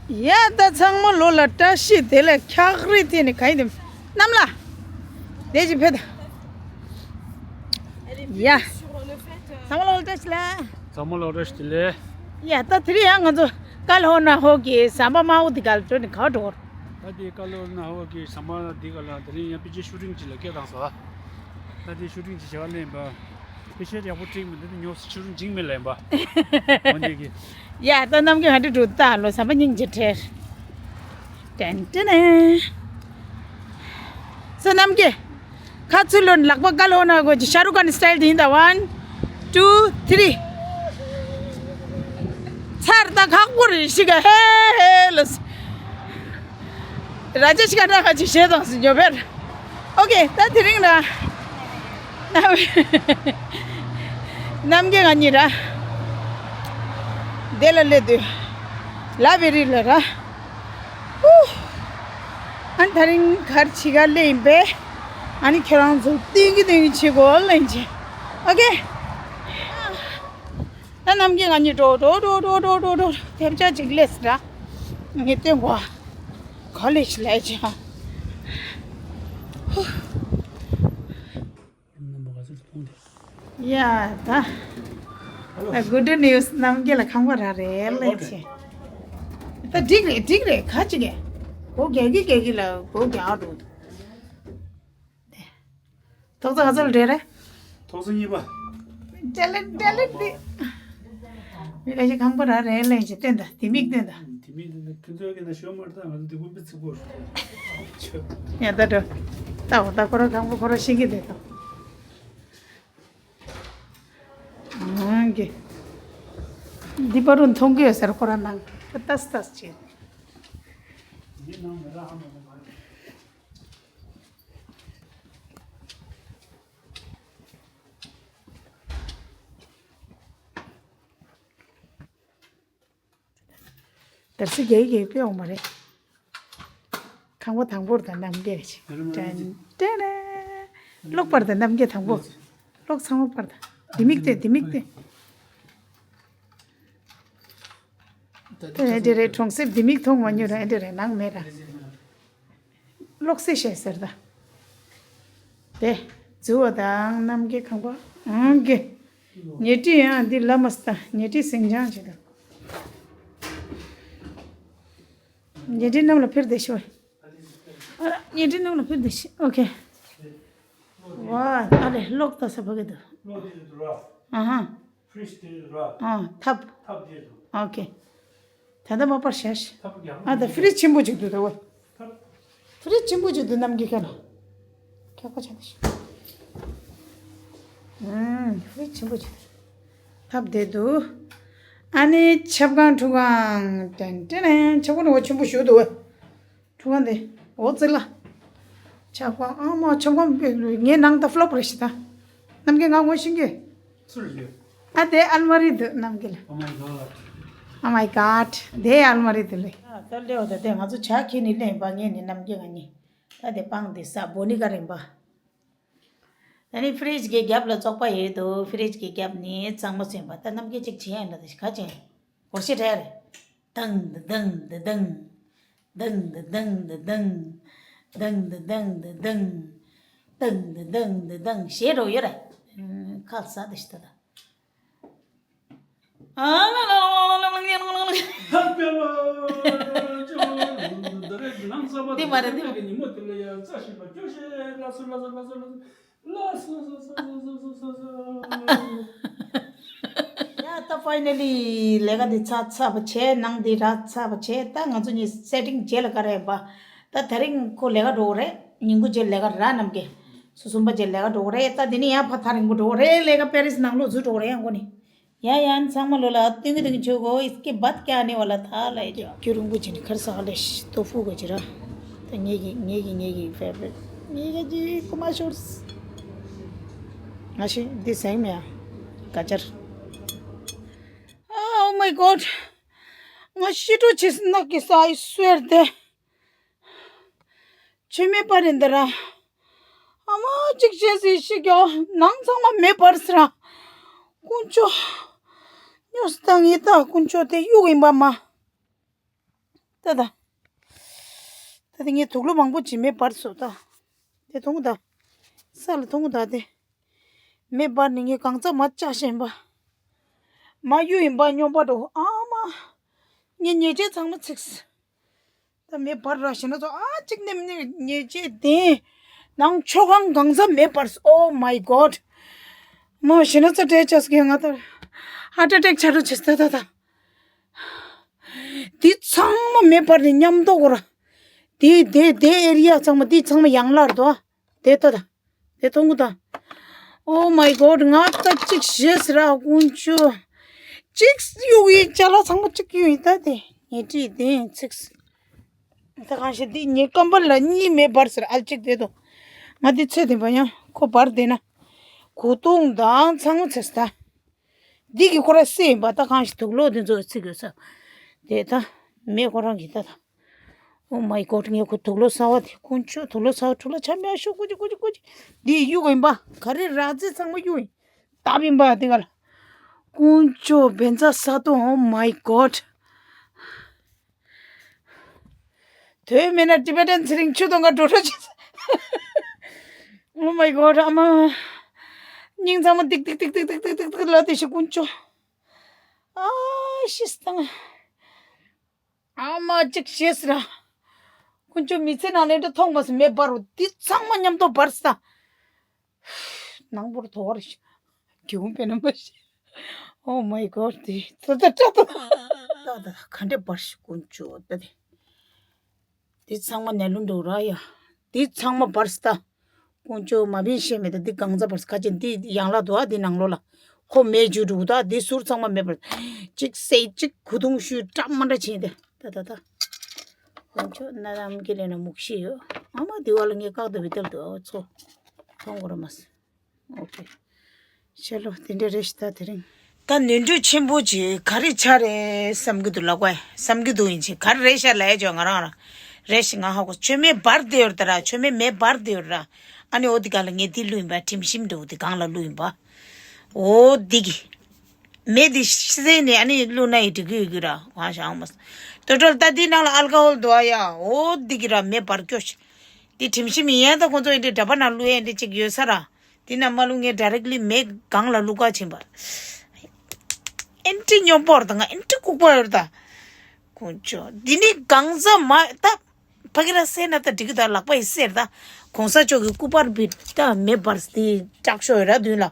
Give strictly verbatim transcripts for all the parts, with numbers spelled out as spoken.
ཡ་ད་ཚང་མ་ལོ་ལ་བཀྲ་ཤིས་བདེ་ལེགས། འཁྱགས་རི་ཐད་ནས་ག་ཡིན་དེ་གནམ་ལ་དེ་ཅི་ཕེ་ད། ཡ་ཚང་མ་ལོ་ལ་བཀྲ་ཤིས་བདེ་ལེགས། ཚང་མ་ལོ་བཀྲ་ཤིས་བདེ་ལེགས། ཡ་ད་དེ་རིང་ཡང་ང་ཚོ་ཀ་ལ་ཧོ་ན་ཧོ་གི་ཟམ་པ་དམར་པོ་འདི་ག་ལ་འགྲོ་ནས་ག་འགྲོ་བར། ད་དེ་ཀ་ལ་ཧོ་ན་ཧོ་གི་ཟམ་པ་འདི་ག་ལ་དེ་རིང་ཡང་པི་ཅི་ཤུ་ཊིང་ཅིག་ལ་སྐད་བཏང་སོང་། ད་དེ་ཤུ་ཊིང་ཅིག་བྱེད་ག་ལེན་པ། པི་ཤེད་ཡག་པོ་སྤྲིང་མི་འདུག་ཉོ་ཆུ་རུ་འཇིང་མི་ལེན་པ། འོན་ཏེ་གི། ཡ་ད་གནམ་གྱི་ང་འདྲི་འགྲོ་ད་ལོ་ཟམ་པ་སྙིང་རྗེ་བྲལ། ཏན་ཏན། སོ་གནམ་གྱི། ཁ་ཚུར་ལོན་ལག་པ་ཀ་ལོ་ན་གོ་ཅི་ཤ་རུ་ཀ་ནི་སི་ཊའིལ་དེ་ཡིན་ད། ཝན། ཊུ། ཐི་རི། ཚར་ད་ཁག་པོ་རེད་ཤི་ག་ཧེ་ཧེ་ལོ། ར་ཅ་ཤི་ཀ་ན་ཁ་ཅིག་བཤད་དང་སི་ཉོ་བེར། ཨོ་ཀེ་ད་དེ་རིང་ར། གནམ་གནམ་གྱི་ང་གཉིས་ར། དེ་ལ་སླེབས་དུས། ལ་བེ་རི་ལ་ར། ཧུ། ཨ་ནི་ད་རིང་གར་ཆི་ག་སླེབས་ཡིན་པས། ཨ་ནི་ཁྱེད་རང་ཚོ་ཏིང་གི་ཏིང་གི་ཆི་གོ་ལེན་ཆི། ཨོ་ཀེ་ད་གནམ་གྱི་ང་གཉིས་འགྲོ་འགྲོ་འགྲོ་འགྲོ་ཐེབས་ཆག་ཅིག་ལས་སི་འདྲ། ངས་སྟོན་གོ། ག་ལེ་ཤི་ལས་ཅི། ཡ་ད། ད་གུ་ཌི་ནིའུ་སི་གནམ་གྱི་ལ་ཁང་པ་ར་རེ་ལས་ཆི། ད་འགྲིག་རེད་འགྲིག་རེད་ག་ཅི་གེ། གོ་རྒྱག་གི་རྒྱག་གི་ལ་གོ་རྒྱག་འགྲོ། ཐོག་ཚ་ག་ཚོད་ལ་འབྲེལ་རེད། ཐོག་ཚ་གཉིས་པ། འབྲེལ་ལེ་འབྲེལ་ལེ་འདི། མི་ཁ་ཤས་ཁང་པ་ར་རེ་ལེན་ཞིག་སྟོན་ད་ལྡེ་མིག་སྟོན་ད། ལྡེ་མིག་འདི་ནི་ཁྱོད་ཚོའི་གི་ན་ཤོ་མར་ད་ང་ཚོ་འདི་ཀུན་པི་ཚིག་པོ། ཡ་ད་འགྲོ། ད་འོ་ད་ཁོ་ར་ཁང་པ་ཁོ་ར་ཤེས་ཀྱི་འདུག་ད། ཨང་གི། འདི་པ་རུ་མཐོང་གི་ཡོད་ཟེར་ཁོ་ར་ནང་ཏས་ཏས་བྱེད། འདི་ནང་མི་ར་ཧ་མ་གོ་མ་རེད། དར་སི་རྒྱག་གི་དཔེ་འོང་མ་རེད། ཁང་པ་དང་པོར་དང་རྣམ་རྒྱལ་ཞིག་ཡ་ར་མ་རེད། ཏན་ཏན། གློག་པར་དང་རྣམ་རྒྱལ་དང་པོ། གློག་ཚང་མ་པར་དང་། ལྡེ་མིག་སྟེ་ལྡེ་མིག་སྟེ། ད་ད་ད་དེ་རེད་གྲོང་གསེབ་ལྡེ་མིག་མཐོང་མ་མྱོང་ར་ཨེ་འདྲ་རེད་ནང་མེད་ར། གློག་སེ་བཤད་ཟེར་ད། དེ། རྫི་བ་དང་རྣམ་རྒྱལ་ཁང་པ། ཨང་གི། ཉལ་ཁྲི་ཡང་འདི་ལ་མ་སྟ་ཉལ་ཁྲི་ཟིང་ཆང་བྱེད་ད། ཉལ་ཁྲི་གནམ་ལ་འཕུར་བསྡད་ཤོག་ཨ་ར་ཉལ་ཁྲི་གནམ་ལ་འཕུར་བསྡད་ཤོག་ཨོ་ཁེ། ཝ་ཨ་རེ་གློག་ལྟ་ས་ཕ་གི་འདུག་ཨ་ཧ། ཕྲིཇ་དེ་ར། ཨ། ཐབ། ཐབ་དེ་ར། ཨོ་ཁེ། ད་ལྟ་མ་པར་བཞག་ཤི། ཐབ་རྒྱག་ཨ་ད་ཕྲིཇ་ཆེན་པོ་ཅིག་འདུག་ད་ཝེ། ཐབ། ཕྲིཇ་ཆེན་པོ་ཅིག་འདུག་ནམ་གྱི་ཁ་ལ། ཁྱག་པ་ཆགས་ཤི། ཨུམ། ཕྲིཇ་ཆེན་པོ་ཅིག་འདུག་ཐབ་དེ་འདུག་ཨ་ནི་ཆབ་ཁང་ཁྲུ་ཁང་ཏན་ཏན་ཆབ་ཁང་ཁྲུ་ཁང་ཆེན་པོ་ཞུ་འདུག་ཝེ། ཁྲུ་ཁང་དེ། འོ་ཙི་ལ། ཆབ་ཁང་ཨ་མ་ཆབ་ཁང་ངའི་ནང་ད་ཕློ་པ་རེ་ཞིག་ད། ནམ་གྱི་ང་ངོ་ཤེས་ཀྱི། ཚུར་ཡོད། ཨ་དེ་ཨལ་མ་རི་འདུག་ནམ་གྱི་ལ། Oh my god. Oh my god. དེ་ཨལ་མ་རི་འདུག་ལེ། ཨ་ད་ལེའོ་ད་དེ་ང་ཚོ་ཇ་ཁྱེར་ནི་ལེན་པ་ངས་ནི་ནམ་གྱི་ང་གཉིས། ད་དེ་སྤང་དེ་ས་བོ་ནི་ཀ་རིང་པ། ད་ནི་ཕྲིཇ་གི་རྒྱབ་ལ་བཙོག་པ་ཡོད་དོ། ཕྲིཇ་གི་རྒྱབ་ནི་གཙང་མ་ཟིན་པ་ད་ནམ་གྱི་ཅིག་བྱེད་ཡ་ལ་དེ་ག་ཅན། སྒོར་གཞས་རེད། དང་དང་དང་དང་། དང་དང་དང་དང་། དང་དང་དང་དང་། དང་དང་དང་དང་། ཞེས་རོ་ཡོད་རེད། ཁ་ས་དེ་ཤི་ད་ད། ཨ་ལ་ལ་ལ་ལ་ལ་ལ་ལ་ལ། དེ་མ་རེད་དེ་མ་རེད། ཡ་ད་ཕའི་ནལ་ལི་ལས་ཀ་འདི་ཚར་ཚར་བ་བྱས། ནང་འདི་རག་ཚར་བ་བྱས། ད་ང་ཚོ་གཉིས་སེ་ཊིང་རྗེས་ལ་ག་རེ་ཡིན་པ། ད་དེ་རིང་ཁོ་ལས་ཀ་འགྲོ་གི་རེད། ཉིན་གུང་རྗེས་ལས་ཀ་རག་ནམ་གྱི། སོ་གསུམ་པ་རྗེས་ལས་ཀ་འགྲོ་གི་རེད། ད་འདི་ནི་ཡང་ཕ་ཐག་རིང་པོ་འགྲོ་གི་རེད། ལས་ཀ་པེ་རིས་ནང་ལོགས་འཛུལ་འགྲོ་གི་རེད་ཡང་གོ་ནི། ཡ་ཡ་ཚང་མ་ལོ་ལ་ཏིང་གི་ཏིང་ཆོས་གོ་ཨིས་ཀེ་བད་ཀྱ་ནི་ཝ་ལ་ཐ་ལ་ཡ་ཅོ། རྒྱུ་རིང་པོ་ཅིག་ནི་ཁར་ས་ལེ་ཤི་ཏོ་ཕུ་གོ་ཅི་ར། ད་ངེད་ཀྱི་ངེད་ཀྱི་ངེད་ཀྱི་ཕེ་བྷི་རེ་ཊི། ངེད་ཀྱི་ཀུ་མ་ཤོར་སི། ང་ཤི་འདི་ཟེང་མེ་ཡ་ག་ཅར། Oh my god. ང་ཤི་ཏོ་ཆི་སི་ནག་གི་ས་ཨི་སུའེར་དེ། ཆུ་མེད་པ་རེད་འདི་ར། ཨ་མ་གཅིག་བྱས་སི་ཤི་གྱོ་ནང་ཚང་མ་མེད་པར་སི་ར། དཀོན་མཆོག་ཉོ་སི་ད་ངེས་ད་དཀོན་མཆོག་དེ་གཡུག་ཡིན་པ་མ། ད་ ད་ད་ད་དེ་ངས་དུག་ལོག་མང་པོ་ཅིག་མེ་འབར་སོང་ད། དེ་མཐོང་གི་ད། ས་ལ་མཐོང་གི་ད་དེ། མེ་འབར་ནས་ངས་གང་ཚ་མ་བཅག་བཞིན་པ། མ་གཡུ་ཡིན་པ་སྨྱོན་པ་འགྲོ་ཨ་མ། ངས་ཉེས་ཆད་ཚང་མ་ཚིགས། ད་མེ་འབར་ར་ཞེ་ན་ཚོ་ཨ་གཅིག་ནེམ་ནེ་ཉེས་ཆད་དེ། ནང་ཆོ་གང་གང་ཚ་མེ་འབར། Oh my God. མ་ཞེ་ན་ཚོ་བྲེལ་ཆགས་ཀྱི་ང་ད། ཧར་ཊི་ཨ་ཊེག་ཆགས་འགྲོ་ཆེ་ད་ད་ད། དེ་ཚང་མ་མེ་འབར་ནས་མཉམ་དུ་གོ་ར། དེ་དེ་དེ་ཨེ་རི་ཡ་ཚང་མ་དེ་ཚང་མ་ཡང་ལར་དོ། དེ་ལྟ་ད། དེ་མཐོང་གི་ད། Oh my God. ང་ད་གཅིག་ཤེས་ར་དཀོན་མཆོག་གཅིག་གཡུག་ཡིན་ཅ་ལག་ཚང་མ་གཅིག་གཡུག་ཡིན་ད་དེ། ཉལ་ཁྲི་དེ་ཚིགས། ད་གང་ཤེས་དེ་ངའི་སྐམ་པ་ལ་གཉིས་མེ་འབར་ཟེར་ཨལ་གཅིག་དེ་དོ། ང་དེ་ཚེ་དེ་པ་ཡང་ཁོ་འབར་དེ་ན། གོ་ཐུང་དང་ཚང་མ་ཚེས་ད། འདི་གི་ཁོ་ར་སེ་ཡིན་པ་ད་གང་ཞིག་དུག་ལོག་འདི་ཚོ་ཚིག་ཡོད་ས། དེ་ད་མེ་ཁོ་རང་གི་ད་ད། Oh my God. ངས་ཁོ་དུག་ལོག་གསར་བ་དེ་དཀོན་མཆོག་དུག་ལོག་གསར་བ་འཕྲུལ་ལ་ཆ་མེད་ཤོག་ཀུ་ཅི་ཀུ་ཅི་ཀུ་ཅི། འདི་གཡུག་ཡིན་པ་ག་རེ་ར་རྫི་ཚང་མ་གཡུག་ཡིན། སྟབས་ཡིན་པ་དེ་ག་ལ། དཀོན་མཆོག་བན་ཚ་ས་དོ། Oh my God. དོན་མེད་ན་ཊི་བེ་ཊན་ཚེ་རིང་ཆུ་དོང་ག་འགྲོ་འགྲོ་བྱེད། Oh my God. ཨ་མ། སྙིང་ཚང་མ་ཏིག་ཏིག་ལ་དེ་ཞིག་དཀོན་མཆོག་ཨ་ཤི་སྟངས། ཨ་མ་གཅིག་ཤེས་ར། དཀོན་མཆོག་མི་ཚེ་ནང་ལས་འདྲ་མཐོང་མ་སོང་མེ་འབར་རོ་འདི་ཚང་མ་མཉམ་དུ་འབར་ས། ནང་པོར་དོ་བར་ཤི། གྱོང་པེ་ན་མ་ཤི། Oh my God. དེ་ད་ད་ད་ད་ད་ག་འདྲ་འབར་ཤི་དཀོན་མཆོག་ད་དེ། འདི་ཚང་མ་ནས་ལུང་འགྲོ་ར་ཡ། འདི་ཚང་མ་འབར་སྟ། དཀོན་མཆོག་མ་བིན་ཤེས་མེད་ད་འདི་གང་ཚ་འབར་ཁ་ཅན་འདི་ཡང་ལ་དོ་ཨ་འདི་ནང་ལོ་ལ། ཁོ་མེ་འཇུ་འགྲུག་ད་འདི་ཟུར་ཚང་མ་མེ་འབར། གཅིག་སེ་གཅིག་གུ་དུང་ཤུ་ཏྲ་མ་ཏྲ་ཆེན་ཏེ་ད་ད་ད། དཀོན་མཆོག་ན་དམ་གི་ལས་ན་མུག་ཤི་ཡོད། ཨ་མ་འདི་བ་ལ་ངས་བཀག་ཏུ་བི་ཏལ་དུ་ཨོ་ཚོ། མཐོང་གོ་ར་མ་སི། ཨོ་ཀེ། ཤ་ལོ་དེ་འདྲ་རེ་ཞིག་ད་དེ་རིང་། ད་ནོར་འཁྲུལ་ཆེན་པོ་ཅིག་ག་རེ་ཆགས་རེད་བསམ་གི་འདུག་ལབ་དགོས་བསམ་གི་འདུག་ཡིན་ཅིག་ག་རེ་རེད་ཤག་ལབ་ཡ་ཅོ་ང་རང་རང་རེད་ཤི་ང་ཧ་གོ་ཆོས་མེད་འབར་བསྡད་ཡོད་རེད་ད་ར་ཆོས་མེད་མེ་འབར་བསྡད་ཡོད་རེད་ར། ཨ་ནི་འོ་དེ་ག་ལ་ངས་དེ་བླུགས་ཡིན་པ་དྲིམ་ཞིམ་འདྲ་བོ་དེ་གང་ལ་བླུགས་ཡིན་པ། འོ་དེ་གི་མེ་དེ་བསད་ནས་ཨ་ནི་བླུགས་ན་ཡི་འགྲིག་གི་ཡོད་གི་ར་ང་ཞང་མ་ཏོ་ཏོ་ད་དེ་ནང་ལ་ཨལ་ཀ་ཧོལ་འདུག་ཨ་ཡ་འོ་དེ་གི་ར་མེ་འབར་སྐྱོ་ཤི། དེ་དྲིམ་ཞིམ་ཡིན་ཡང་ད་ཁོང་ཚོ་ཡིན་དེ་འདྲ་པ་ནང་བླུགས་ཡ་འདི་ཅིག་ཡོད་ས་ར། དེ་ན་མ་ལུ་ངས་ཌའི་རེག་ལི་མེ་སྒང་ལ་བླུག་ག་ཕྱིན་པ། ཨེན་ཏི་སྨྱོ་པོར་དང་ཨེན་ཏི་ལྐུགས་པ་ཡོད་ད། དཀོན་མཆོག་འདི་ནི་གང་ཟག་མ་ད། ཕ་གི་ར་སེ་ན་ད་འགྲིག་གི་ད་ལག་པ་ཡི་སེར་ད། གོང་ས་མཆོག་གི་སྐུ་པར་བི་ད་མེ་འབར་དེ་དྲག་ཤོས་ཡོད་ར་དུས་ལ།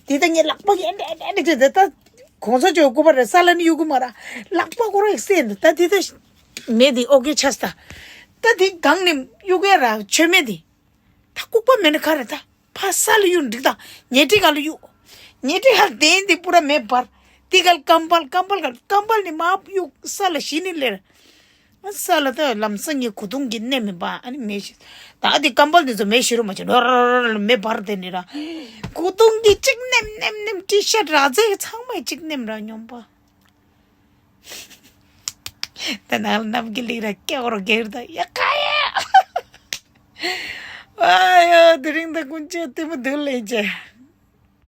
དེ་ད་ངས་ལག་པ་ཡི་ཨེན་ཏི་ཨེན་ཏི་ཨེན་ཏི་ད། གོང་ས་མཆོག་གི་སྐུ་པར་རེད་ས་ལ་ནི་གཡུག་གི་མ་ར། ལག་པ་ཁོ་ར་ཡི་སེར་ད་དེ་ད། མེ་དེ་ཨོ་ཀེ་ཆགས་ད། ད་དེ་གང་ནས་གཡུག་ཡ་ར་ཆོས་མེ་དེ། ད་ལྐུགས་པ་མེད་ན་ག་རེ་ད། ཕ་ས་ལ་གཡུག་འགྲིག་ད། ཉལ་ཁྲི་ག་ལ་གཡུག་ཉལ་ཁྲི་ཧར་དེན་དེ་པུ་ར་མེ་འབར། དེ་ག་ལ་ཀམ་པལ་ཀམ་པལ་ག་ལ་ཀམ་པལ་ནི་མ་གཡུག་ས་ལ་ཞི་ནི་ལེར། ཨ་ས་ལ་ད་ལམ་སང་ངས་གོ་ཐུང་གི་གནས་མེད་པ་ཨ་ནི་མེ་ཤི། ད་དེ་ཀམ་པལ་དེ་ཚོ་མེ་ཤི་རུ་མ་ཆེ་ལོ་ར་ར་ར་ར་མེ་འབར་དེ་ནི་ར། གོ་ཐུང་གི་གཅིག་ནེམ་ནེམ་ནེམ་ཏི་ཤར་ར་ཛེ་ཚང་མ་གཅིག་ནེམ་ར་སྨྱོན་པ། ད་ནང་ལ་ནམ་གི་ལིག་ར་སྐྱེ་བོར་སྒེར་ད་ཡ་ཀ་ཡ། ཨ་ཡ་དེ་རིང་ད་དཀོན་མཆོག་ལྟད་མོ་འདུག་ལེ་ཅེ།